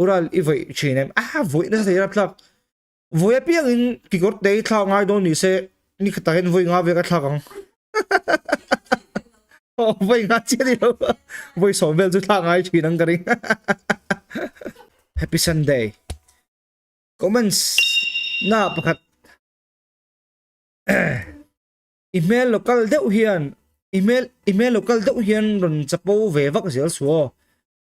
Ural i vawih thin em? A vawih nasa thei rapthlak. Vawi apiangin kekawr te hi thlak ngai dawn ni se ni khatah hian vawi nga vel ka thlak ang. Aw vawi nga chiah ni lo vawi sawm vel chu thlak ngai thin ang ka ring. Happy Sunday. Comments na pakhat i hmel local deuh hian i hmel i hmel local deuh hian rawn chapo ve vak zel su aw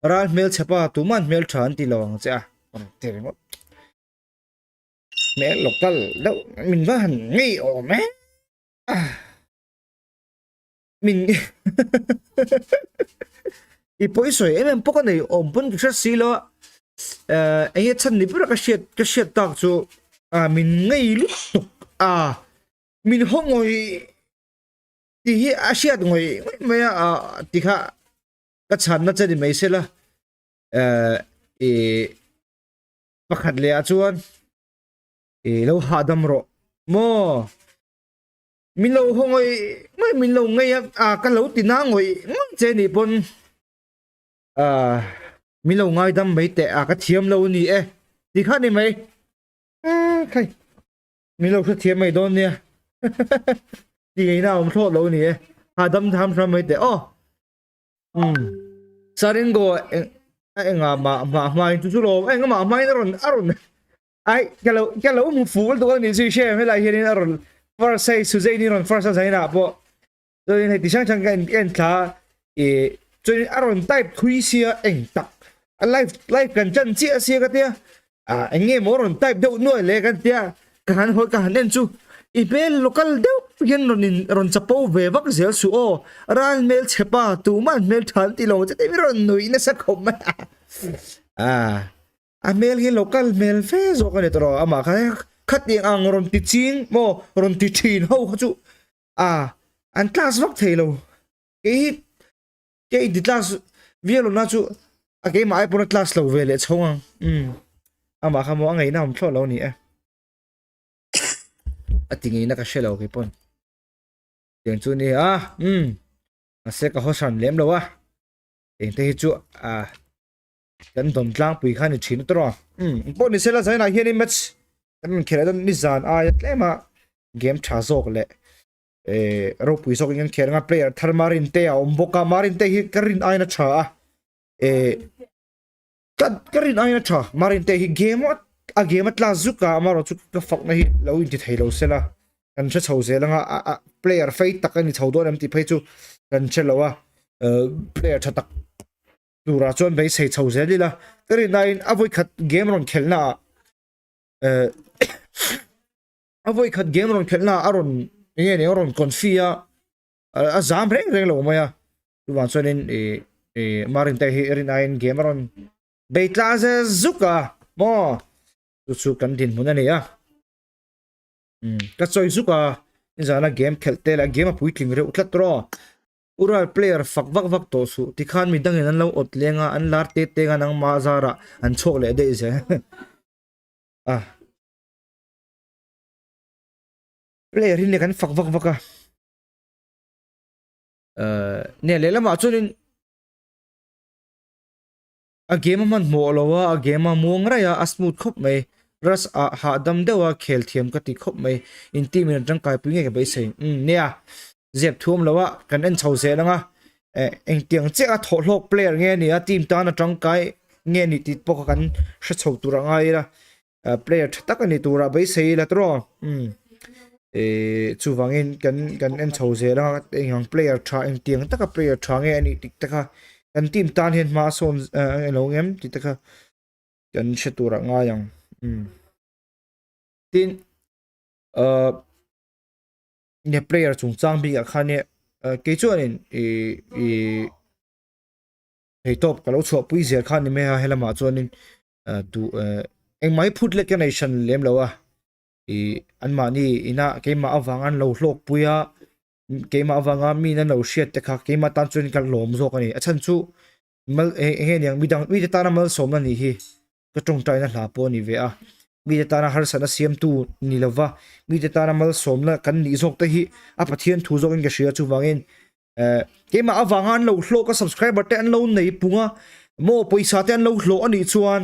ral hmel chhepa tuman hmel tha an ti lo ang che a rawn ti ringawt hmel local deuh min va han ngei awm e min i pawi sawi em em pawh ka nei awm pawn ka hre si lo a eh enge chhan ni ber ka hriat ka hriat tak chu a min ngei lutuk a min haw ngawih tih hi a hriat ngawih ngawih mai a ah ti kha ka chhanna che ni mai sela eh ih pakhat leh ah chuan ih lo hahdam rawh maw. Min lo haw ngawih ngawih min lo ngei a a ka lo ti na ngawih ngawih che nih pawn a min lo ngaidam mai teh a ka thiam lo ni e ti kha ni mai khai min lo hrethiam mai dawn nia ti ngeina awm thlawt lo ni e hahdam tham hram mai teh aw um saringo a enga mah mah hmain chu chu lawm enga mah hmain a rawn a rawn Ai, ka lo ka lo hmu fuh lutuk a ni chu i hre em helai hianin a rawn first hei Suzanne hi rawn first a zainah pawh chuanin hei ti hrang hrang ka en en thla a ih chuanin a rawn type thui sia eng tak a live live kan chan chiah sia ka tia ah eng nge maw a rawn type deuh nuai le kan tia ka han hawi ka han en chu i hmel local deuh hian rawn in rawn chapo ve vak zel suh aw ral hmel chhe pa tumah an hmel tha an ti lo ang che tih hi rawn nuih nasa khawp mai a ah. A hmel hi local hmel fe zawk a ni tawh amah kha khatiang ang rawn ti ching maw rawn ti thin ho kha chu a an class vak thei lo kei hi kei ti class viau lo na chu a keimah ai pawn a class lo ve leh chho ang um amah kha maw a ngaihna awm thlawt lo a ni e a ti ngeina ka hre lo kei pawn tiang chu ni a um mahse ka haw hran lem lo a engte hi chu a. Kan dawm tlangpui kha ni thin tawh a. Um pawh ni sela zainah hianin match kan rawn khelh dawn nizan aia tlema game tha zawk leh eh ropui zawk in kan khel anga player thar Marin te a awm bawk a Marin te hi ka rin aina tha a eh ka ka rin aina tha Marin te hi game a game a tla zuk a amarawh chu ka fakna hi lo inti thei lo sela kan hre chho zel anga a player fei tak a ni chho dawn em tih phei chu kan hre lo a player tha tak Turah chuan beisei chho zel ila ka rinaiin a vawi khat game rawn khelhna ah eh a vawi khat game rawn khelhna ah a rawn eng nge ni a rawn confi a a zam reng reng lo mai a chuvang chuanin ih ih Marin te hi rinaiin game a rawn bei tla zel zuk a maw chu chu kan dinhmun a ni a um ka chawi zuk a nizana game khelh te leh game a puitling reuh tlat rawh. Ural player fak vak vak tawh suh tikhan midangin an lo awt leng a, an lar tet teng a nangmah zarah an chhuak leh daih zel a. Player hi nia kan fak vak vak a. Uh, nia lehlamah chuanin a game a hmanhmawh lo a, a game a muang raih a, a smooth khawp mai. Rush ah hahdam deuh a khel thiam ka ti khawp mai. In team in an tangkai pui nge ka beisei. Um, nia, zep thuam lo a, kan en chho zel ang a. Eh, engtiang chiah a thawhhlawk player nge a ni a, team tan a tangkai nge a ni tih pawh kha kan hre chho tur a ngai ila. Eh, player tha tak a ni tur a beisei ila tawh rawh. Um, eh, chuvangin kan kan en chho zel ang a, eng ang player tha, engtiang taka player tha nge a nih tih te kha kan team tan hian hma a sawn eh eng lo ngem tih te kha kan hre tur a ngai ang. Um. Tin, uh, ne player chungchang bikah khan e kei chuanin ih ih thei tawp ka lo chhuahpui zel khan ni mai a helamah chuanin duh engmah hi phut leh ka nei hran lem lo a ih anmahni inah keimah avanga an lo hlawkpui a keimah avanga mi an lo hriat te kha keimah tan chuan ka lawm zawk a ni a chhan chu mal eng nge niang midang mite tana malsawmna nih hi ka tawngtaina hla pawh a ni ve a mite tana harsatna siamtu ni lova mite tana malsawmna kan nih zawk te hi a Pathian thu zawkin ka hria chuvangin eh keimah avanga an lo hlawk a subscriber te an lo nei pung a maw pawisa te an lo hlawh a nih chuan.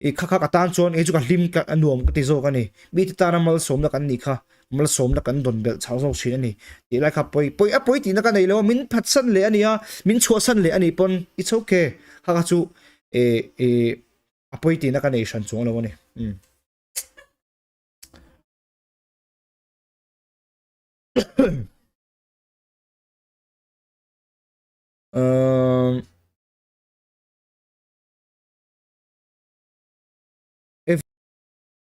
I kha kha ka tan chuan kei chu ka hlim ka nuam ka ti zawk a ni. Mite tana malsawmna kan nih kha malsawmna kan dawn belh chhang zawk thin a ni. Tih lai kha pawi pawi a pawi tihna ka nei lo a, min phatsan leh a nia, min chhuahsan leh a nih pawn it's okay. Kha kha chu eh eh a pawi tihna ka nei hran chuang lo a ni. Umm. Umm.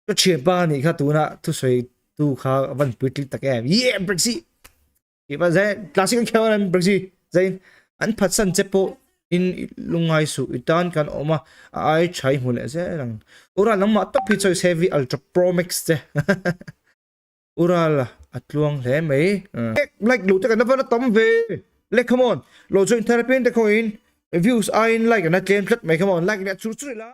Ka thianpa anih kha tuna thusawi tu kha a van puitling tak em yeah Brexit tih pah zain classic an khel an Brexit zain an phatsan che pawh in lungngai suh i tan kan awm a a ai tha i hmu leh zel ang Ural nangmah tawp hi choice heavy ultra pro max te Ural a tluang hle mai like luh te kan la tam ve le come on lo join therapy te khawiin views aiin like an la tlem tlat mai come on like leh chur chur ila.